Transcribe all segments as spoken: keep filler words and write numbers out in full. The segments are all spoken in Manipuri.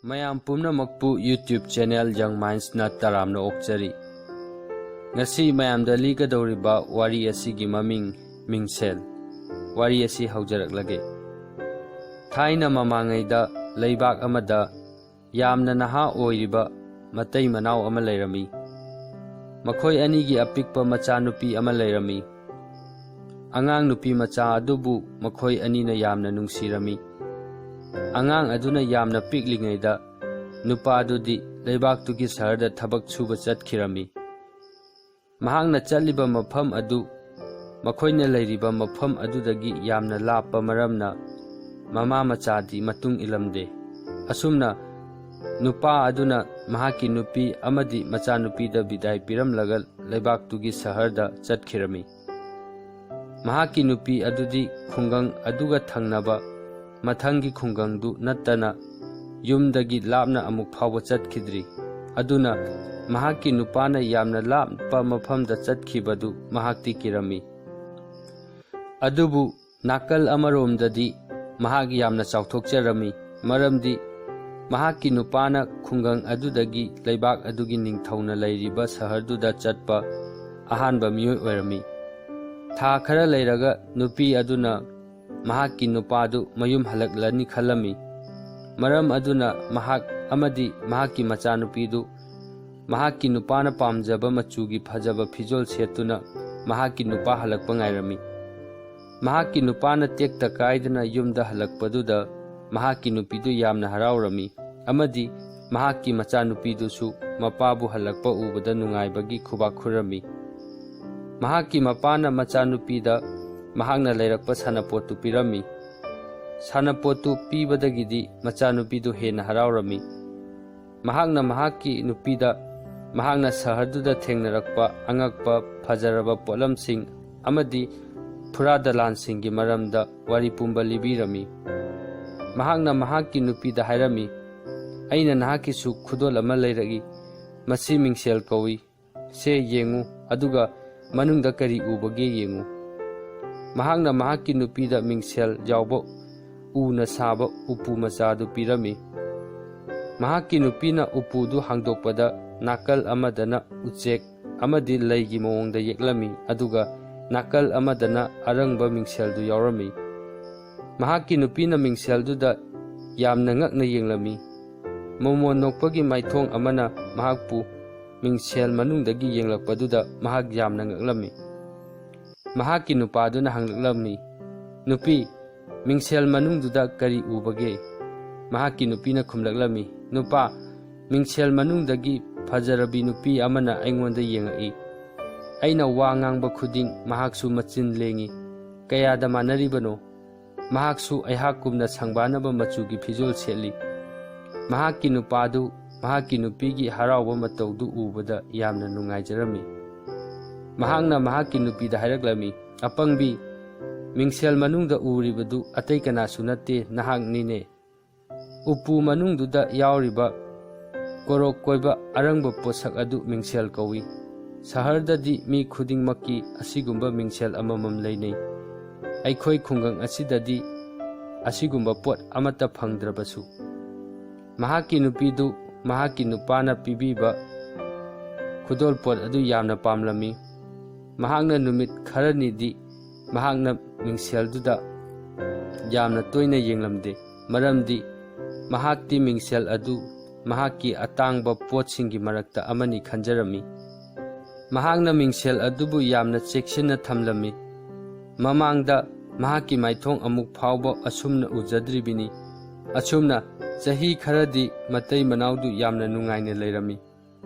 ꯃꯌꯥꯝ ꯄꯨꯝꯅꯃꯛꯄꯨ YouTube channel Young Mindsꯅ ꯇꯔꯥꯝꯅ ꯑꯣꯛꯆꯔꯤ꯫ ꯉꯁꯤ ꯃꯌꯥꯝꯗ ꯂꯤꯒꯗꯧꯔꯤꯕ ꯋꯥꯔꯤ ꯑꯁꯤꯒꯤ ꯃꯃꯤꯡ ꯃꯤꯡꯁꯦꯜ꯫ ꯋꯥꯔꯤ ꯑꯁꯤ ꯍꯧꯖꯔꯛꯂꯒꯦ꯫ ꯊꯥꯏꯅ ꯃꯃꯥꯡꯉꯩꯗ ꯂꯩꯕꯥꯛ ꯑꯃꯗ ꯌꯥꯝꯅ ꯅꯍꯥ ꯑꯣꯏꯔꯤꯕ ꯃꯇꯩ ꯃꯅꯥꯎ ꯑꯃ ꯂꯩꯔꯝꯃꯤ꯫ ꯃꯈꯣꯏ ꯑꯅꯤꯒꯤ ꯑꯄꯤꯛꯄ ꯃꯆꯥꯅꯨꯄꯤ ꯑꯃ ꯂꯩꯔꯝꯃꯤ꯫ ꯑꯉꯥꯡ ꯅꯨꯄꯤ ꯃꯆꯥ ꯑꯗꯨꯕꯨ ꯃꯈꯣꯏ ꯑꯅꯤꯅ ꯌꯥꯝꯅ ꯅꯨꯡꯁꯤꯔꯝꯃꯤ꯫ ꯑꯉꯥꯡ ꯑꯗꯨꯅ ꯌꯥꯝꯅ ꯄꯤꯛꯂꯤꯉꯩꯗ ꯅꯨꯄꯥꯗꯨꯗꯤ ꯂꯩꯕꯥꯛꯇꯨꯒꯤ ꯁꯍꯔꯗ ꯊꯕꯛ ꯁꯨꯕ ꯆꯠꯈꯤꯔꯝꯃꯤ꯫ ꯃꯍꯥꯛꯅ ꯆꯠꯂꯤꯕ ꯃꯐꯝ ꯑꯗꯨ ꯃꯈꯣꯏꯅ ꯂꯩꯔꯤꯕ ꯃꯐꯝ ꯑꯗꯨꯗꯒꯤ ꯌꯥꯝꯅ ꯂꯥꯞꯄ ꯃꯔꯝꯅ ꯃꯃꯥ ꯃꯆꯥꯗꯤ ꯃꯇꯨꯡ ꯏꯜꯂꯝꯗꯦ꯫ ꯑꯁꯨꯝꯅ ꯅꯨꯄꯥ ꯑꯗꯨꯅ ꯃꯍꯥꯛꯀꯤ ꯅꯨꯄꯤ ꯑꯃꯗꯤ ꯃꯆꯥꯅꯨꯄꯤꯗ ꯕꯤꯗꯥꯏ ꯄꯤꯔꯝꯂꯒ ꯂꯩꯕꯥꯛꯇꯨꯒꯤ ꯁꯍꯔꯗ ꯆꯠꯈꯤꯔꯝꯃꯤ꯫ ꯃꯍꯥꯛꯀꯤ ꯅꯨꯄꯤ ꯑꯗꯨꯗꯤ ꯈꯨꯡꯒꯪ ꯑꯗꯨꯒ ꯊꯪꯅꯕ ꯃꯊꯪꯒꯤ ꯈꯨꯡꯒꯪꯗꯨ ꯅꯠꯇꯅ ꯌꯨꯝꯗꯒꯤ ꯂꯥꯞꯅ ꯑꯃꯨꯛ ꯐꯥꯎꯕ ꯆꯠꯈꯤꯗ꯭ꯔꯤ꯫ ꯑꯗꯨꯅ ꯃꯍꯥꯛꯀꯤ ꯅꯨꯄꯥꯅ ꯌꯥꯝꯅ ꯂꯥꯞꯄ ꯃꯐꯝꯗ ꯆꯠꯈꯤꯕꯗꯨ ꯃꯍꯥꯛꯇꯤ ꯀꯤꯔꯝꯃꯤ꯫ ꯑꯗꯨꯕꯨ ꯅꯥꯀꯜ ꯑꯃꯔꯣꯝꯗꯗꯤ ꯃꯍꯥꯛ ꯌꯥꯝꯅ ꯆꯥꯎꯊꯣꯛꯆꯔꯝꯃꯤ, ꯃꯔꯝꯗꯤ ꯃꯍꯥꯛꯀꯤ ꯅꯨꯄꯥꯅ ꯈꯨꯡꯒꯪ ꯑꯗꯨꯗꯒꯤ ꯂꯩꯕꯥꯛ ꯑꯗꯨꯒꯤ ꯅꯤꯡꯊꯧꯅ ꯂꯩꯔꯤꯕ ꯁꯍꯔꯗꯨꯗ ꯆꯠꯄ ꯑꯍꯥꯟꯕ ꯃꯤꯑꯣꯏ ꯑꯣꯏꯔꯝꯃꯤ꯫ ꯊꯥ ꯈꯔ ꯂꯩꯔꯒ ꯅꯨꯄꯤ ꯑꯗꯨꯅ ꯃꯍꯥꯛꯀꯤ ꯅꯨꯄꯥꯗꯨ ꯃꯌꯨꯝ ꯍꯜꯂꯛꯂꯅꯤ ꯈꯜꯂꯝꯃꯤ꯫ ꯃꯔꯝ ꯑꯗꯨꯅ ꯃꯍꯥꯛ ꯑꯃꯗꯤ ꯃꯍꯥꯛꯀꯤ ꯃꯆꯥꯅꯨꯄꯤꯗꯨ ꯃꯍꯥꯛꯀꯤ ꯅꯨꯄꯥꯅ ꯄꯥꯝꯖꯕ ꯃꯆꯨꯒꯤ ꯐꯖꯕ ꯐꯤꯖꯣꯜ ꯁꯦꯠꯇꯨꯅ ꯃꯍꯥꯛꯀꯤ ꯅꯨꯄꯥ ꯍꯜꯂꯛꯄ ꯉꯥꯏꯔꯝꯃꯤ꯫ ꯃꯍꯥꯛꯀꯤ ꯅꯨꯄꯥꯅ ꯇꯦꯛꯇ ꯀꯥꯏꯗꯅ ꯌꯨꯝꯗ ꯍꯜꯂꯛꯄꯗꯨꯗ ꯃꯍꯥꯛꯀꯤ ꯅꯨꯄꯤꯗꯨ ꯌꯥꯝꯅ ꯍꯔꯥꯎꯔꯝꯃꯤ ꯑꯃꯗꯤ ꯃꯍꯥꯛꯀꯤ ꯃꯆꯥꯅꯨꯄꯤꯗꯨꯁꯨ ꯃꯄꯥꯕꯨ ꯍꯜꯂꯛꯄ ꯎꯕꯗ ꯅꯨꯡꯉꯥꯏꯕꯒꯤ ꯈꯨꯕꯥꯛ ꯈꯨꯔꯝꯃꯤ꯫ ꯃꯍꯥꯛꯀꯤ ꯃꯄꯥꯅ ꯃꯆꯥꯅꯨꯄꯤꯗ ꯃꯍꯥꯛꯅ ꯂꯩꯔꯛꯄ ꯁꯥꯟꯅꯄꯣꯠꯇꯨ ꯄꯤꯔꯝꯃꯤ꯫ ꯁꯥꯟꯅꯄꯣꯠꯇꯨ ꯄꯤꯕꯗꯒꯤꯗꯤ ꯃꯆꯥꯅꯨꯄꯤꯗꯨ ꯍꯦꯟꯅ ꯍꯔꯥꯎꯔꯝꯃꯤ꯫ ꯃꯍꯥꯛꯅ ꯃꯍꯥꯛꯀꯤ ꯅꯨꯄꯤꯗ ꯃꯍꯥꯛꯅ ꯁꯍꯔꯗꯨꯗ ꯊꯦꯡꯅꯔꯛꯄ ꯑꯉꯛꯄ ꯐꯖꯔꯕ ꯄꯣꯠꯂꯝꯁꯤꯡ ꯑꯃꯗꯤ ꯐꯨꯔꯥ ꯗꯂꯥꯟꯁꯤꯡꯒꯤ ꯃꯔꯝꯗ ꯋꯥꯔꯤ ꯄꯨꯝꯕ ꯂꯤꯕꯤꯔꯝꯃꯤ꯫ ꯃꯍꯥꯛꯅ ꯃꯍꯥꯛꯀꯤ ꯅꯨꯄꯤꯗ ꯍꯥꯏꯔꯝꯃꯤ, "ꯑꯩꯅ ꯅꯍꯥꯛꯀꯤꯁꯨ ꯈꯨꯗꯣꯜ ꯑꯃ ꯂꯩꯔꯛꯏ꯫ ꯃꯁꯤ ꯃꯤꯡꯁꯦꯜ ꯀꯧꯏ꯫ ꯁꯦ ꯌꯦꯡꯉꯨ, ꯑꯗꯨꯒ ꯃꯅꯨꯡꯗ ꯀꯔꯤ ꯎꯕꯒꯦ ꯌꯦꯡꯉꯨ꯫" ꯃꯍꯥꯛꯅ ꯃꯍꯥꯛꯀꯤ ꯅꯨꯄꯤꯗ ꯃꯤꯡꯁꯦꯜ ꯌꯥꯎꯕ ꯎꯅ ꯁꯥꯕ ꯎꯄꯨ ꯃꯆꯥ ꯑꯗꯨ ꯄꯤꯔꯝꯃꯤ꯫ ꯃꯍꯥꯛꯀꯤ ꯅꯨꯄꯤꯅ ꯎꯄꯨꯗꯨ ꯍꯥꯡꯗꯣꯛꯄꯗ, ꯅꯥꯀꯜ ꯑꯃꯗꯅ ꯎꯆꯦꯛ ꯑꯃꯗꯤ ꯂꯩꯒꯤ ꯃꯑꯣꯡꯗ ꯌꯦꯛꯂꯝꯃꯤ, ꯑꯗꯨꯒ ꯅꯥꯀꯜ ꯑꯃꯗꯅ ꯑꯔꯪꯕ ꯃꯤꯡꯁꯦꯜꯗꯨ ꯌꯥꯎꯔꯝꯃꯤ꯫ ꯃꯍꯥꯛꯀꯤ ꯅꯨꯄꯤꯅ ꯃꯤꯡꯁꯦꯜꯗꯨꯗ ꯌꯥꯝꯅ ꯉꯛꯅ ꯌꯦꯡꯂꯝꯃꯤ꯫ ꯃꯃꯣꯟ ꯅꯣꯛꯄꯒꯤ ꯃꯥꯏꯊꯣꯡ ꯑꯃꯅ ꯃꯍꯥꯛꯄꯨ ꯃꯤꯡꯁꯦꯜ ꯃꯅꯨꯡꯗꯒꯤ ꯌꯦꯡꯂꯛꯄꯗꯨꯗ ꯃꯍꯥꯛ ꯌꯥꯝꯅ ꯉꯛꯂꯝꯃꯤ꯫ ꯃꯍꯥꯛꯀꯤ ꯅꯨꯄꯥꯗꯨꯅ ꯍꯪꯂꯛꯂꯝꯃꯤ, "ꯅꯨꯄꯤ, ꯃꯤꯡꯁꯦꯜ ꯃꯅꯨꯡꯗꯨꯗ ꯀꯔꯤ ꯎꯕꯒꯦ?" ꯃꯍꯥꯛꯀꯤ ꯅꯨꯄꯤꯅ ꯈꯨꯝꯂꯛꯂꯝꯃꯤ, "ꯅꯨꯄꯥ, ꯃꯤꯡꯁꯦꯜ ꯃꯅꯨꯡꯗꯒꯤ ꯐꯖꯔꯕꯤ ꯅꯨꯄꯤ ꯑꯃꯅ ꯑꯩꯉꯣꯟꯗ ꯌꯦꯡꯉꯛꯏ꯫ ꯑꯩꯅ ꯋꯥ ꯉꯥꯡꯕ ꯈꯨꯗꯤꯡ ꯃꯍꯥꯛꯁꯨ ꯃꯆꯤꯟ ꯂꯦꯡꯏ꯫ ꯀꯌꯥꯗ ꯃꯥꯟꯅꯔꯤꯕꯅꯣ? ꯃꯍꯥꯛꯁꯨ ꯑꯩꯍꯥꯛꯀꯨꯝꯅ ꯁꯪꯕꯥꯅꯕ ꯃꯆꯨꯒꯤ ꯐꯤꯖꯣꯜ ꯁꯦꯠꯂꯤ꯫" ꯃꯍꯥꯛꯀꯤ ꯅꯨꯄꯥꯗꯨ ꯃꯍꯥꯛꯀꯤ ꯅꯨꯄꯤꯒꯤ ꯍꯔꯥꯎꯕ ꯃꯇꯧꯗꯨ ꯎꯕꯗ ꯌꯥꯝꯅ ꯅꯨꯡꯉꯥꯏꯖꯔꯝꯃꯤ꯫ ꯃꯍꯥꯛꯅ ꯃꯍꯥꯛꯀꯤ ꯅꯨꯄꯤꯗ ꯍꯥꯏꯔꯛꯂꯝꯃꯤ, "ꯑꯄꯪꯕꯤ, ꯃꯤꯡꯁꯦꯜ ꯃꯅꯨꯡꯗ ꯎꯔꯤꯕꯗꯨ ꯑꯇꯩ ꯀꯅꯥꯁꯨ ꯅꯠꯇꯦ, ꯅꯍꯥꯛꯅꯤꯅꯦ꯫ ꯎꯄꯨ ꯃꯅꯨꯡꯗꯨꯗ ꯌꯥꯎꯔꯤꯕ ꯀꯣꯔꯣꯛ ꯀꯣꯏꯕ ꯑꯔꯪꯕ ꯄꯣꯠꯁꯛ ꯑꯗꯨ ꯃꯤꯡꯁꯦꯜ ꯀꯧꯏ꯫ ꯁꯍꯔꯗꯗꯤ ꯃꯤ ꯈꯨꯗꯤꯡꯃꯛꯀꯤ ꯑꯁꯤꯒꯨꯝꯕ ꯃꯤꯡꯁꯦꯜ ꯑꯃꯃꯝ ꯂꯩꯅꯩ꯫ ꯑꯩꯈꯣꯏ ꯈꯨꯡꯒꯪ ꯑꯁꯤꯗꯗꯤ ꯑꯁꯤꯒꯨꯝꯕ ꯄꯣꯠ ꯑꯃꯠꯇ ꯐꯪꯗ꯭ꯔꯕꯁꯨ꯫" ꯃꯍꯥꯛꯀꯤ ꯅꯨꯄꯤꯗꯨ ꯃꯍꯥꯛꯀꯤ ꯅꯨꯄꯥꯅ ꯄꯤꯕꯤꯕ ꯈꯨꯗꯣꯜꯄꯣꯠ ꯑꯗꯨ ꯌꯥꯝꯅ ꯄꯥꯝꯂꯝꯃꯤ꯫ ꯃꯍꯥꯛꯅ ꯅꯨꯃꯤꯠ ꯈꯔꯅꯤꯗꯤ ꯃꯍꯥꯛꯅ ꯃꯤꯡꯁꯦꯜꯗꯨꯗ ꯌꯥꯝꯅ ꯇꯣꯏꯅ ꯌꯦꯡꯂꯝꯗꯦ, ꯃꯔꯝꯗꯤ ꯃꯍꯥꯛꯇꯤ ꯃꯤꯡꯁꯦꯜ ꯑꯗꯨ ꯃꯍꯥꯛꯀꯤ ꯑꯇꯥꯡꯕ ꯄꯣꯠꯁꯤꯡꯒꯤ ꯃꯔꯛꯇ ꯑꯃꯅꯤ ꯈꯟꯖꯔꯝꯃꯤ꯫ ꯃꯍꯥꯛꯅ ꯃꯤꯡꯁꯦꯜ ꯑꯗꯨꯕꯨ ꯌꯥꯝꯅ ꯆꯦꯛꯁꯤꯟꯅ ꯊꯝꯂꯝꯃꯤ꯫ ꯃꯃꯥꯡꯗ ꯃꯍꯥꯛꯀꯤ ꯃꯥꯏꯊꯣꯡ ꯑꯃꯨꯛ ꯐꯥꯎꯕ ꯑꯁꯨꯝꯅ ꯎꯖꯗ꯭ꯔꯤꯕꯅꯤ꯫ ꯑꯁꯨꯝꯅ ꯆꯍꯤ ꯈꯔꯗꯤ ꯃꯇꯩ ꯃꯅꯥꯎꯗꯨ ꯌꯥꯝꯅ ꯅꯨꯡꯉꯥꯏꯅ ꯂꯩꯔꯝꯃꯤ꯫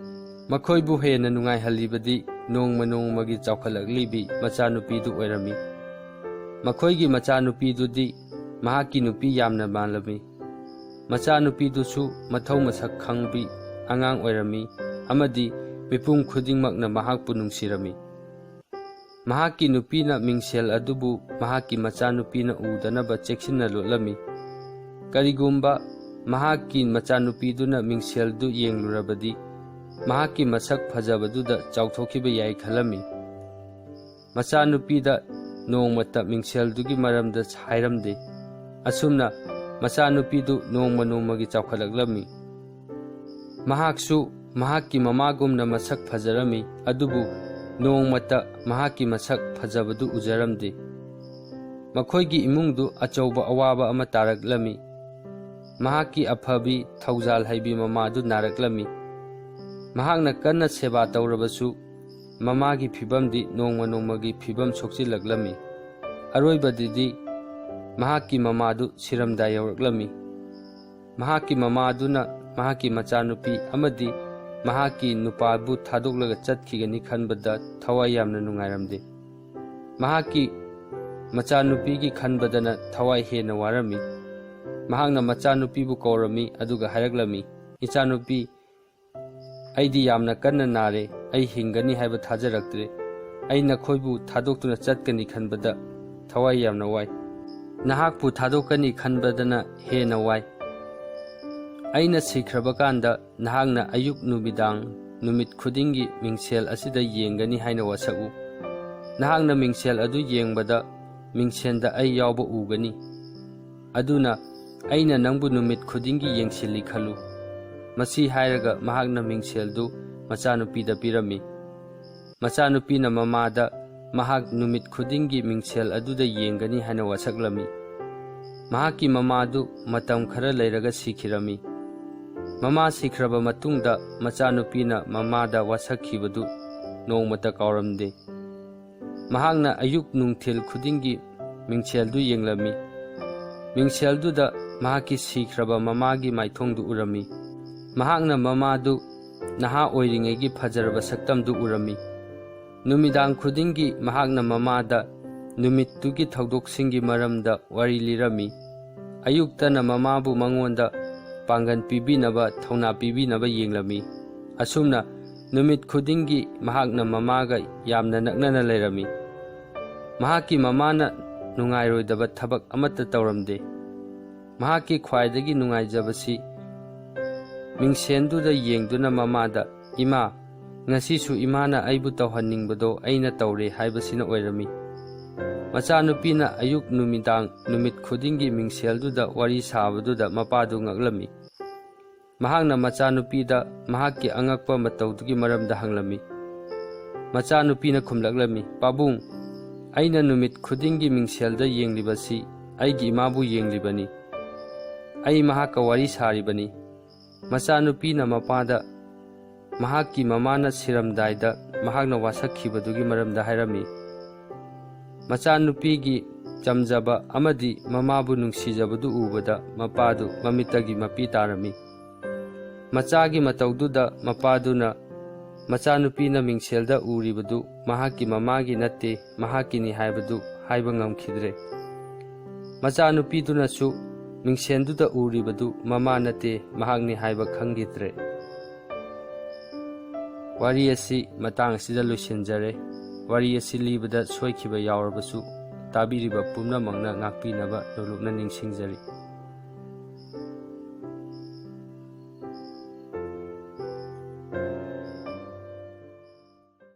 ꯃꯈꯣꯏꯕꯨ ꯍꯦꯟꯅ ꯅꯨꯡꯉꯥꯏꯍꯜꯂꯤꯕꯗꯤ ꯅꯣꯡꯃ ꯅꯣꯡꯃꯒꯤ ꯆꯥꯎꯈꯠꯂꯛꯂꯤꯕꯤ ꯃꯆꯥꯅꯨꯄꯤꯗꯨ ꯑꯣꯏꯔꯝꯃꯤ꯫ ꯃꯈꯣꯏꯒꯤ ꯃꯆꯥꯅꯨꯄꯤꯗꯨꯗꯤ ꯃꯍꯥꯛꯀꯤ ꯅꯨꯄꯤ ꯌꯥꯝꯅ ꯃꯥꯜꯂꯝꯃꯤ꯫ ꯃꯆꯥꯅꯨꯄꯤꯗꯨꯁꯨ ꯃꯊꯧ ꯃꯁꯛ ꯈꯪꯕꯤ ꯑꯉꯥꯡ ꯑꯣꯏꯔꯝꯃꯤ, ꯑꯃꯗꯤ ꯃꯤꯄꯨꯝ ꯈꯨꯗꯤꯡꯃꯛꯅ ꯃꯍꯥꯛꯄꯨ ꯅꯨꯡꯁꯤꯔꯝꯃꯤ꯫ ꯃꯍꯥꯛꯀꯤ ꯅꯨꯄꯤꯅ ꯃꯤꯡꯁꯦꯜ ꯑꯗꯨꯕꯨ ꯃꯍꯥꯛꯀꯤ ꯃꯆꯥꯅꯨꯄꯤꯅ ꯎꯗꯅꯕ ꯆꯦꯛꯁꯤꯟꯅ ꯂꯣꯠꯂꯝꯃꯤ꯫ ꯀꯔꯤꯒꯨꯝꯕ ꯃꯍꯥꯛꯀꯤ ꯃꯆꯥꯅꯨꯄꯤꯗꯨꯅ ꯃꯤꯡꯁꯦꯜꯗꯨ ꯌꯦꯡꯂꯨꯔꯕꯗꯤ, ꯃꯍꯥꯛꯀꯤ ꯃꯁꯛ ꯐꯖꯕꯗꯨꯗ ꯆꯥꯎꯊꯣꯛꯈꯤꯕ ꯌꯥꯏ ꯈꯜꯂꯝꯃꯤ꯫ ꯃꯆꯥꯅꯨꯄꯤꯗ ꯅꯣꯡꯃꯇ ꯃꯤꯡꯁꯦꯜꯗꯨꯒꯤ ꯃꯔꯝꯗ ꯍꯥꯏꯔꯝꯗꯦ꯫ ꯑꯁꯨꯝꯅ ꯃꯆꯥꯅꯨꯄꯤꯗꯨ ꯅꯣꯡꯃ ꯅꯣꯡꯃꯒꯤ ꯆꯥꯎꯈꯠꯂꯛꯂꯝꯃꯤ꯫ ꯃꯍꯥꯛꯁꯨ ꯃꯍꯥꯛꯀꯤ ꯃꯃꯥꯒꯨꯝꯅ ꯃꯁꯛ ꯐꯖꯔꯝꯃꯤ, ꯑꯗꯨꯕꯨ ꯅꯣꯡꯃꯇ ꯃꯍꯥꯛꯀꯤ ꯃꯁꯛ ꯐꯖꯕꯗꯨ ꯎꯖꯔꯝꯗꯦ꯫ ꯃꯈꯣꯏꯒꯤ ꯏꯃꯨꯡꯗꯨ ꯑꯆꯧꯕ ꯑꯋꯥꯕ ꯑꯃ ꯇꯥꯔꯛꯂꯝꯃꯤ꯫ ꯃꯍꯥꯛꯀꯤ ꯑꯐꯕꯤ, ꯊꯧꯖꯥꯜ ꯍꯩꯕꯤ ꯃꯃꯥꯗꯨ ꯅꯥꯔꯛꯂꯝꯃꯤ꯫ ꯃꯍꯥꯛꯅ ꯀꯟꯅ ꯁꯦꯕꯥ ꯇꯧꯔꯕꯁꯨ, ꯃꯃꯥꯒꯤ ꯐꯤꯕꯝꯗꯤ ꯅꯣꯡꯃ ꯅꯣꯡꯃꯒꯤ ꯐꯤꯕꯝ ꯁꯣꯛꯆꯤꯜꯂꯛꯂꯝꯃꯤ꯫ ꯑꯔꯣꯏꯕꯗꯗꯤ ꯃꯍꯥꯛꯀꯤ ꯃꯃꯥꯗꯨ ꯁꯤꯔꯝꯗꯥ ꯌꯧꯔꯛꯂꯝꯃꯤ꯫ ꯃꯍꯥꯛꯀꯤ ꯃꯃꯥꯗꯨꯅ ꯃꯍꯥꯛꯀꯤ ꯃꯆꯥꯅꯨꯄꯤ ꯑꯃꯗꯤ ꯃꯍꯥꯛꯀꯤ ꯅꯨꯄꯥꯕꯨ ꯊꯥꯗꯣꯛꯂꯒ ꯆꯠꯈꯤꯒꯅꯤ ꯈꯟꯕꯗ ꯊꯋꯥꯏ ꯌꯥꯝꯅ ꯅꯨꯡꯉꯥꯏꯔꯝꯗꯦ꯫ ꯃꯍꯥꯛꯀꯤ ꯃꯆꯥꯅꯨꯄꯤꯒꯤ ꯈꯟꯕꯗꯅ ꯊꯋꯥꯏ ꯍꯦꯟꯅ ꯋꯥꯔꯝꯃꯤ꯫ ꯃꯍꯥꯛꯅ ꯃꯆꯥꯅꯨꯄꯤꯕꯨ ꯀꯧꯔꯝꯃꯤ, ꯑꯗꯨꯒ ꯍꯥꯏꯔꯛꯂꯝꯃꯤ, "ꯏꯆꯥꯅꯨꯄꯤ, ꯑꯩꯗꯤ ꯌꯥꯝꯅ ꯀꯟꯅ ꯅꯥꯔꯦ꯫ ꯑꯩ ꯍꯤꯡꯒꯅꯤ ꯍꯥꯏꯕ ꯊꯥꯖꯔꯛꯇ꯭ꯔꯦ꯫ ꯑꯩ ꯅꯈꯣꯏꯕꯨ ꯊꯥꯗꯣꯛꯇꯨꯅ ꯆꯠꯀꯅꯤ ꯈꯟꯕꯗ ꯊꯋꯥꯏ ꯌꯥꯝꯅ ꯋꯥꯏ꯫ ꯅꯍꯥꯛꯄꯨ ꯊꯥꯗꯣꯛꯀꯅꯤ ꯈꯟꯕꯗꯅ ꯍꯦꯟꯅ ꯋꯥꯏ꯫ ꯑꯩꯅ ꯁꯤꯈ꯭ꯔꯕ ꯀꯥꯟꯗ ꯅꯍꯥꯛꯅ ꯑꯌꯨꯛ ꯅꯨꯃꯤꯗꯥꯡ ꯅꯨꯃꯤꯠ ꯈꯨꯗꯤꯡꯒꯤ ꯃꯤꯡꯁꯦꯜ ꯑꯁꯤꯗ ꯌꯦꯡꯒꯅꯤ ꯍꯥꯏꯅ ꯋꯥꯁꯛꯎ꯫ ꯅꯍꯥꯛꯅ ꯃꯤꯡꯁꯦꯜ ꯑꯗꯨ ꯌꯦꯡꯕꯗ ꯃꯤꯡꯁꯦꯜꯗ ꯑꯩ ꯌꯥꯎꯕ ꯎꯒꯅꯤ꯫ ꯑꯗꯨꯅ ꯑꯩꯅ ꯅꯪꯕꯨ ꯅꯨꯃꯤꯠ ꯈꯨꯗꯤꯡꯒꯤ ꯌꯦꯡꯁꯤꯜꯂꯤ ꯈꯜꯂꯨ꯫" ꯃꯁꯤ ꯍꯥꯏꯔꯒ ꯃꯍꯥꯛꯅ ꯃꯤꯡꯁꯦꯜꯗꯨ ꯃꯆꯥꯅꯨꯄꯤꯗ ꯄꯤꯔꯝꯃꯤ꯫ ꯃꯆꯥꯅꯨꯄꯤꯅ ꯃꯃꯥꯗ ꯃꯍꯥꯛ ꯅꯨꯃꯤꯠ ꯈꯨꯗꯤꯡꯒꯤ ꯃꯤꯡꯁꯦꯜ ꯑꯗꯨꯗ ꯌꯦꯡꯒꯅꯤ ꯍꯥꯏꯅ ꯋꯥꯁꯛꯂꯝꯃꯤ꯫ ꯃꯍꯥꯛꯀꯤ ꯃꯃꯥꯗꯨ ꯃꯇꯝ ꯈꯔ ꯂꯩꯔꯒ ꯁꯤꯈꯤꯔꯝꯃꯤ꯫ ꯃꯃꯥ ꯁꯤꯈ꯭ꯔꯕ ꯃꯇꯨꯡꯗ ꯃꯆꯥꯅꯨꯄꯤꯅ ꯃꯃꯥꯗ ꯋꯥꯁꯛꯈꯤꯕꯗꯨ ꯅꯣꯡꯃꯇ ꯀꯥꯎꯔꯝꯗꯦ꯫ ꯃꯍꯥꯛꯅ ꯑꯌꯨꯛ ꯅꯨꯡꯊꯤꯜ ꯈꯨꯗꯤꯡꯒꯤ ꯃꯤꯡꯁꯦꯜꯗꯨ ꯌꯦꯡꯂꯝꯃꯤ꯫ ꯃꯤꯡꯁꯦꯜꯗꯨꯗ ꯃꯍꯥꯛꯀꯤ ꯁꯤꯈ꯭ꯔꯕ ꯃꯃꯥꯒꯤ ꯃꯥꯏꯊꯣꯡꯗꯨ ꯎꯔꯝꯃꯤ꯫ ꯃꯍꯥꯛꯅ ꯃꯃꯥꯗꯨ ꯅꯍꯥ ꯑꯣꯏꯔꯤꯉꯩꯒꯤ ꯐꯖꯔꯕ ꯁꯛꯇꯝꯗꯨ ꯎꯔꯝꯃꯤ꯫ ꯅꯨꯃꯤꯗꯥꯡ ꯈꯨꯗꯤꯡꯒꯤ ꯃꯍꯥꯛꯅ ꯃꯃꯥꯗ ꯅꯨꯃꯤꯠꯇꯨꯒꯤ ꯊꯧꯗꯣꯛꯁꯤꯡꯒꯤ ꯃꯔꯝꯗ ꯋꯥꯔꯤ ꯂꯤꯔꯝꯃꯤ꯫ ꯑꯌꯨꯛꯇꯅ ꯃꯃꯥꯕꯨ ꯃꯉꯣꯟꯗ ꯄꯥꯡꯒꯜ ꯄꯤꯕꯤꯅꯕ, ꯊꯧꯅꯥ ꯄꯤꯕꯤꯅꯕ ꯌꯦꯡꯂꯝꯃꯤ꯫ ꯑꯁꯨꯝꯅ ꯅꯨꯃꯤꯠ ꯈꯨꯗꯤꯡꯒꯤ ꯃꯍꯥꯛꯅ ꯃꯃꯥꯒ ꯌꯥꯝꯅ ꯅꯛꯅꯅ ꯂꯩꯔꯝꯃꯤ꯫ ꯃꯍꯥꯛꯀꯤ ꯃꯃꯥꯅ ꯅꯨꯡꯉꯥꯏꯔꯣꯏꯗꯕ ꯊꯕꯛ ꯑꯃꯠꯇ ꯇꯧꯔꯝꯗꯦ꯫ ꯃꯍꯥꯛꯀꯤ ꯈ꯭ꯋꯥꯏꯗꯒꯤ ꯅꯨꯡꯉꯥꯏꯖꯕꯁꯤ ꯃꯤꯡꯁꯦꯟꯗꯨꯗ ꯌꯦꯡꯗꯨꯅ ꯃꯃꯥꯗ, "ꯏꯃꯥ, ꯉꯁꯤꯁꯨ ꯏꯃꯥꯅ ꯑꯩꯕꯨ ꯇꯧꯍꯟꯅꯤꯡꯕꯗꯣ ꯑꯩꯅ ꯇꯧꯔꯦ" ꯍꯥꯏꯕꯁꯤꯅ ꯑꯣꯏꯔꯝꯃꯤ꯫ ꯃꯆꯥꯅꯨꯄꯤꯅ ꯑꯌꯨꯛ ꯅꯨꯃꯤꯗꯥꯡ ꯅꯨꯃꯤꯠ ꯈꯨꯗꯤꯡꯒꯤ ꯃꯤꯡꯁꯦꯜꯗꯨꯗ ꯋꯥꯔꯤ ꯁꯥꯕꯗꯨꯗ ꯃꯄꯥꯗꯨ ꯉꯛꯂꯝꯃꯤ꯫ ꯃꯍꯥꯛꯅ ꯃꯆꯥꯅꯨꯄꯤꯗ ꯃꯍꯥꯛꯀꯤ ꯑꯉꯛꯄ ꯃꯇꯧꯗꯨꯒꯤ ꯃꯔꯝꯗ ꯍꯪꯂꯝꯃꯤ꯫ ꯃꯆꯥꯅꯨꯄꯤꯅ ꯈꯨꯝꯂꯛꯂꯝꯃꯤ, "ꯄꯥꯕꯨꯡ, ꯑꯩꯅ ꯅꯨꯃꯤꯠ ꯈꯨꯗꯤꯡꯒꯤ ꯃꯤꯡꯁꯦꯜꯗ ꯌꯦꯡꯂꯤꯕꯁꯤ ꯑꯩꯒꯤ ꯏꯃꯥꯕꯨ ꯌꯦꯡꯂꯤꯕꯅꯤ꯫ ꯑꯩ ꯃꯍꯥꯛꯀ ꯋꯥꯔꯤ ꯁꯥꯔꯤꯕꯅꯤ꯫" ꯃꯆꯥꯅꯨꯄꯤꯅ ꯃꯄꯥꯗ ꯃꯍꯥꯛꯀꯤ ꯃꯃꯥꯅ ꯁꯤꯔꯝꯗꯥꯏꯗ ꯃꯍꯥꯛꯅ ꯋꯥꯁꯛꯈꯤꯕꯗꯨꯒꯤ ꯃꯔꯝꯗ ꯍꯥꯏꯔꯝꯃꯤ꯫ ꯃꯆꯥꯅꯨꯄꯤꯒꯤ ꯆꯝꯖꯕ ꯑꯃꯗꯤ ꯃꯃꯥꯕꯨ ꯅꯨꯡꯁꯤꯖꯕꯗꯨ ꯎꯕꯗ ꯃꯄꯥꯗꯨ ꯃꯃꯤꯠꯇꯒꯤ ꯃꯄꯤ ꯇꯥꯔꯝꯃꯤ꯫ ꯃꯆꯥꯒꯤ ꯃꯇꯧꯗꯨꯗ ꯃꯄꯥꯗꯨꯅ ꯃꯆꯥꯅꯨꯄꯤꯅ ꯃꯤꯡꯁꯦꯜꯗ ꯎꯔꯤꯕꯗꯨ ꯃꯍꯥꯛꯀꯤ ꯃꯃꯥꯒꯤ ꯅꯠꯇꯦ, ꯃꯍꯥꯛꯀꯤꯅꯤ ꯍꯥꯏꯕꯗꯨ ꯍꯥꯏꯕ ꯉꯝꯈꯤꯗ꯭ꯔꯦ꯫ ꯃꯆꯥꯅꯨꯄꯤꯗꯨꯅꯁꯨ ꯃꯤꯡꯁꯦꯜꯗꯨꯗ ꯎꯔꯤꯕꯗꯨ ꯃꯃꯥ ꯅꯠꯇꯦ, ꯃꯍꯥꯛꯅꯤ ꯍꯥꯏꯕ ꯈꯪꯈꯤꯗ꯭ꯔꯦ꯫ ꯋꯥꯔꯤ ꯑꯁꯤ ꯃꯇꯥꯡ ꯑꯁꯤꯗ ꯂꯣꯏꯁꯤꯟꯖꯔꯦ꯫ ꯋꯥꯔꯤ ꯑꯁꯤ ꯂꯤꯕꯗ ꯁꯣꯏꯈꯤꯕ ꯌꯥꯎꯔꯕꯁꯨ ꯇꯥꯕꯤꯔꯤꯕ ꯄꯨꯝꯅꯃꯛꯅ ꯉꯥꯛꯄꯤꯅꯕ ꯅꯣꯂꯨꯛꯅ ꯅꯤꯡꯁꯤꯡꯖꯔꯤ꯫